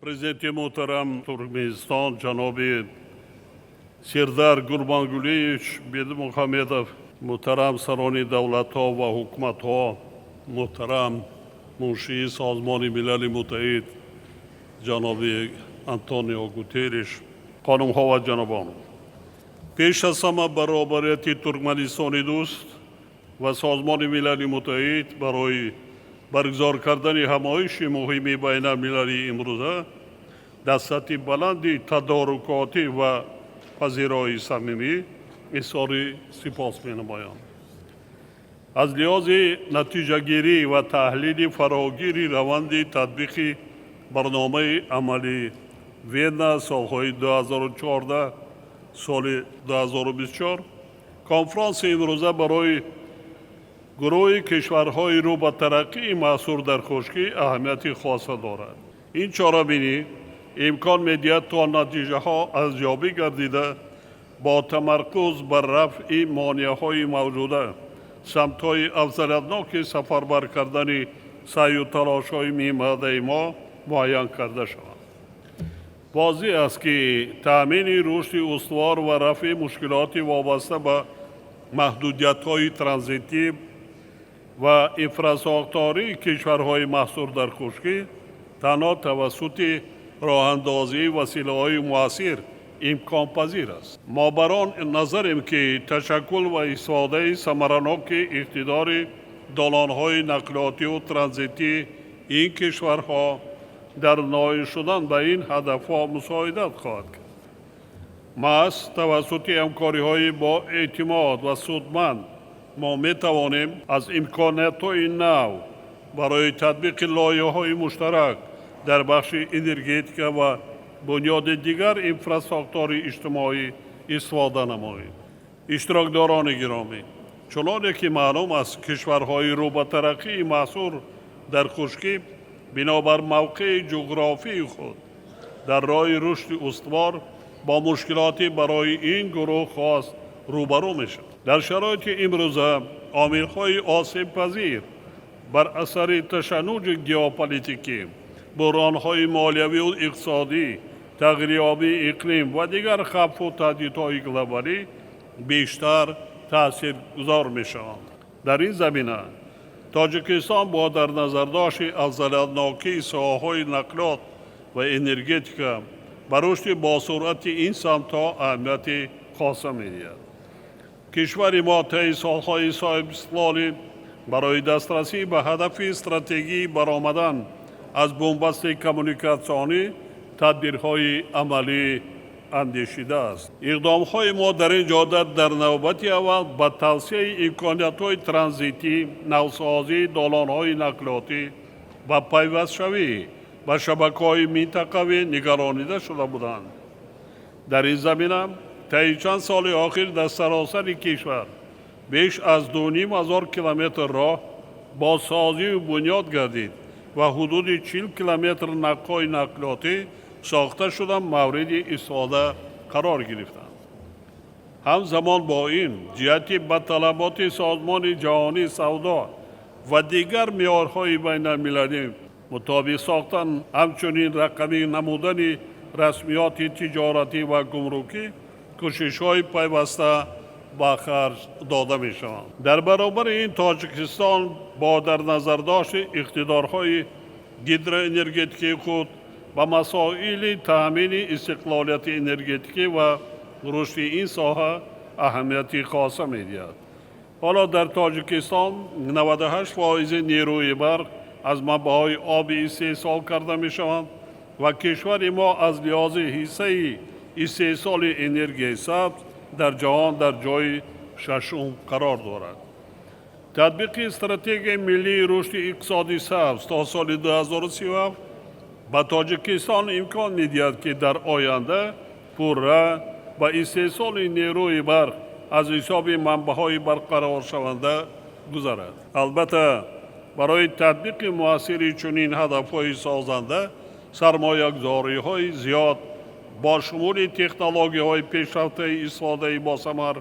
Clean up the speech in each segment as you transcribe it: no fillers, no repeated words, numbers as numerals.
Президенти муҳтарам Туркманистон ҷаноби Сердар Гурбангулиевич Бердимухамедов, муҳтарам сарони давлатҳо ва ҳукуматҳо, муҳтарам муншии Созмони Милали Муттаҳид ҷаноби Антонио Гутерриш, хонумҳо ва ҷанобон, пеш аз ҳама ба роҳбарияти Туркманистони дӯст ва Созмони Милали Муттаҳид барои баргузор кардани ҳамоиши муҳими байналмилалии имрӯза дар сатҳи баланди тадорукотӣ ва пазироии самимӣ изҳори сипос менамоям. Аз лиҳози натиҷагирӣ ва таҳлили фарогири раванди татбиқи барномаи амалии Вена солҳои 2014 соли 2024, конфронси имрӯза барои гурӯҳи кишварҳои рӯ ба тараққии маҳсур дар хушкӣ аҳамияти хоса дорад. Ин чорабинӣ имкон медиҳад, то натиҷаҳо арзёбӣ гардида, бо тамаркуз бар рафъи монеаҳои мавҷуда, самтҳои афзалиятноки сафарбар кардани саъю талошҳои минбаъдаи мо муайян карда шаванд. Возеҳ аст, ки таъмини рушди устувор ва рафъи мушкилоти вобаста ба маҳдудиятҳои транзитӣ ва инфрасохтории кишварҳои маҳсур дар хушкӣ танҳо тавассути роҳандозии василаҳои муассир имконпазир аст. Мо бар он назарем, ки ташаккул ва истифодаи самараноки иқтидори долонҳои нақлиётиву транзитии ин кишварҳо дар ноил шудан ба ин ҳадафҳо мусоидат хоҳад кард. Маҳз тавассути ҳамкориҳои боэътимод ва судманд мо метавонем аз имкониятҳои нав барои татбиқи лоиҳаҳои муштарак дар бахши энергетика ва бунёди дигар инфрасохтори иҷтимоӣ истифода намоем. Иштирокдорони гиромӣ, чуноне ки маълум аст, кишварҳои рӯ ба тараққии маҳсур дар хушкӣ бинобар мавқеи ҷуғрофии худ дар роҳи рушди устувор бо мушкилоти барои ин гурӯҳ хос рӯбарӯ мешавад. Дар шароити имрӯза омилҳои осебпазир бар асари ташаннуҷи геополитикӣ, буҳронҳои молиявию иқтисодӣ, тағйирёбии иқлим ва дигар хавфу таҳдидҳои глобалӣ бештар таъсиргузор мешаванд. Дар ин замина Тоҷикистон бо дар назардошти афзалиятнокии соҳаҳои нақлиёт ва энергетика ба рушди босуръати ин самтҳо аҳамияти хоса медиҳад. Кишвари мо таи солҳои соҳибистиқлолӣ барои дастрасӣ ба ҳадафи стратегии баромадан аз бунбасти коммуникатсионӣ тадбирҳои амалӣ андешидааст. Иқдомҳои мо дар ин ҷода дар навбати аввал ба тавсеаи имкониятҳои транзитӣ, навсозии долонҳои нақлиётӣ ва пайвастшавӣ ба шабакаҳои минтақавӣ нигаронида шуда буданд. Дар ин замина таи чанд соли охир дар саросари кишвар беш аз 2500 километр роҳ бозсозию бунёд гардид ва ҳудуди 40 километр нақбҳои нақлиётӣ сохта шуда, мавриди истифода қарор гирифтанд. Ҳамзамон бо ин, ҷиҳати ба талаботи Созмони Ҷаҳонии Савдо ва дигар меъёрҳои байналмилалӣ мутобиқ сохтан, ҳамчунин рақамӣ намудани расмиёти тиҷоратӣ ва гумрукӣ кӯшишҳои пайваста ба харҷ дода мешаванд. Дар баробари ин, Тоҷикистон бо дар назардошти иқтидорҳои гидроэнергетикии худ ба масоили таъмини истиқлолияти энергетикӣ ва рушди ин соҳа аҳамияти хоса медиҳад. Ҳоло дар Тоҷикистон 98 фоизи нерӯи барқ аз манбаъҳои обӣ истеҳсол карда мешаванд ва кишвари мо аз лиҳози ҳиссаи истеҳсоли энергияи сабз дар ҷаҳон дар ҷои шашум қарор дорад. Татбиқи стратегияи миллии рушди иқтисоди сабз то соли 2037 ба Тоҷикистон имкон медиҳад, ки дар оянда пурра ба истеҳсоли нерӯи барқ аз ҳисоби манбаъҳои барқароршаванда гузарад. Албатта, барои татбиқи муассири чунин ҳадафҳои созанда сармоягузориҳои зиёд бо шумули технологияҳои пешрафтаи истифодаи босамар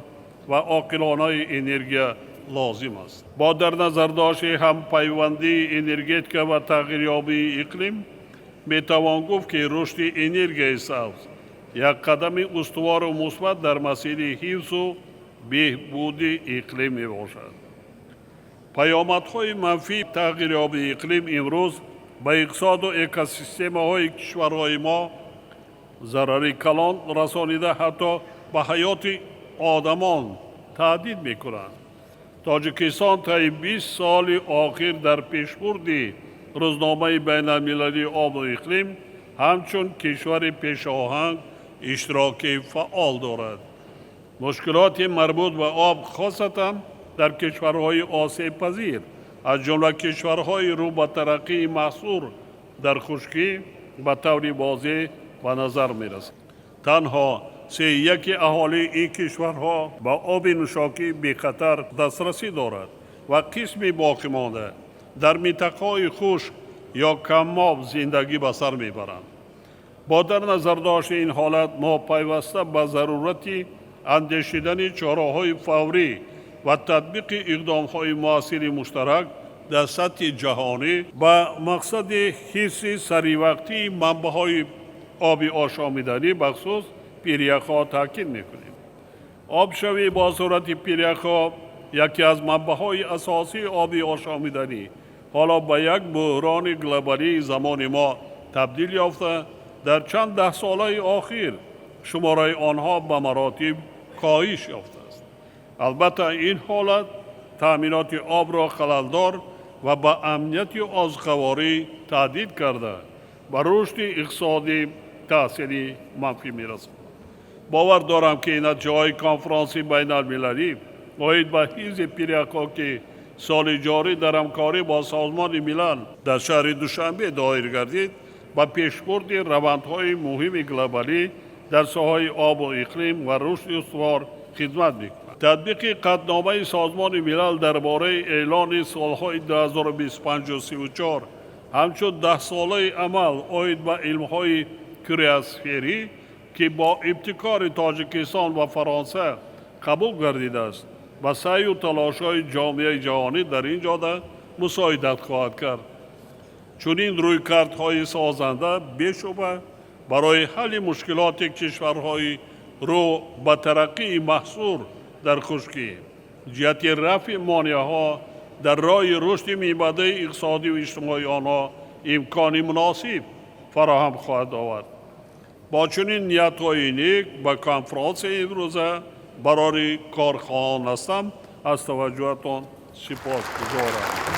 ва оқилонаи энергия лозим аст. Бо дар назардошти ҳампайвандии энергетика ва тағйирёбии иқлим, Метавон гуфт, ки рушди энергияи сабз як қадами устувору мусбат дар масири ҳифзу беҳбуди иқлим мебошад. Паёмадҳои манфии тағйирёбии иқлим имрӯз ба иқтисоду экосистемаҳои кишварҳои мо зарари калон расонида, ҳатто ба ҳаёти одамон таҳдид мекунанд. Тоҷикистон таи 20 соли охир дар пешбурди рӯзномаи байналмилалии обу иқлим ҳамчун кишвари пешоҳанг иштироки фаъол дорад. Мушкилоти марбут ба об, хосатан дар кишварҳои осебпазир, аз ҷумла кишварҳои рӯ ба тараққии маҳсур дар хушкӣ, ба таври возеҳ ба назар мерасад. Танҳо сеяки аҳолии ин кишварҳо ба оби нӯшокӣ бехатар дастрасӣ дорад ва қисми боқимонда дар минтақаҳои хушк ё камоб зиндагӣ ба сар мебаранд. Бо дар назардошти ин ҳолат, мо пайваста ба зарурати андешидани чораҳои фаврӣ ва татбиқи иқдомҳои муассири муштарак дар сатҳи ҷаҳонӣ ба мақсади ҳифзи саривақтии манбаъҳои оби ошомиданӣ, бахусус пиряхҳо, таъкид мекунем. Обшавӣ бо суръати пиряхҳо, яке аз манбаъҳои асосии оби ошомиданӣ, ҳоло ба як буҳрони глобалии замони мо табдил ёфта, дар чанд даҳсолаи охир шумораи онҳо ба маротиб коҳиш ёфтааст. Албатта, ин ҳолат таъминоти обро халалдор ва ба амнияти озуқаворӣ таҳдид карда, ба рушди иқтисодӣ таъсири манфӣ мерасонад. Бовар дорам, ки натиҷаҳои конфронси байналмилалӣ оид ба ҳифзи пиряхҳо, ки соли ҷорӣ дар ҳамкорӣ бо Созмони Милал дар шаҳри Душанбе доир гардид, ба пешбурди равандҳои муҳими глобалӣ дар соҳаи обу иқлим ва рушди устувор хидмат мекунад. Татбиқи қатъномаи Созмони Милал дар бораи эълони солҳои 2025-34 ҳамчун даҳсолаи амал оид ба илмҳои криосферӣ, ки бо ибтикори Тоҷикистон ва Фаронса қабул гардидааст, ба саъю талошҳои ҷомеаи ҷаҳонӣ дар ин ҷода мусоидат хоҳад кард. Чунин рӯйкардҳои созанда бешубҳа барои ҳалли мушкилоти кишварҳои рӯ ба тараққии маҳсур дар хушкӣ, ҷиҳати рафъи монеаҳо дар роҳи рушди минбаъдаи иқтисодию иҷтимоии онҳо имкони муносиб фароҳам хоҳад овард. Бо чунин ниятҳои нек ба конфронсияи имрӯза барори кор хоҳон ҳастам. Аз таваҷҷӯҳатон сипосгузорам.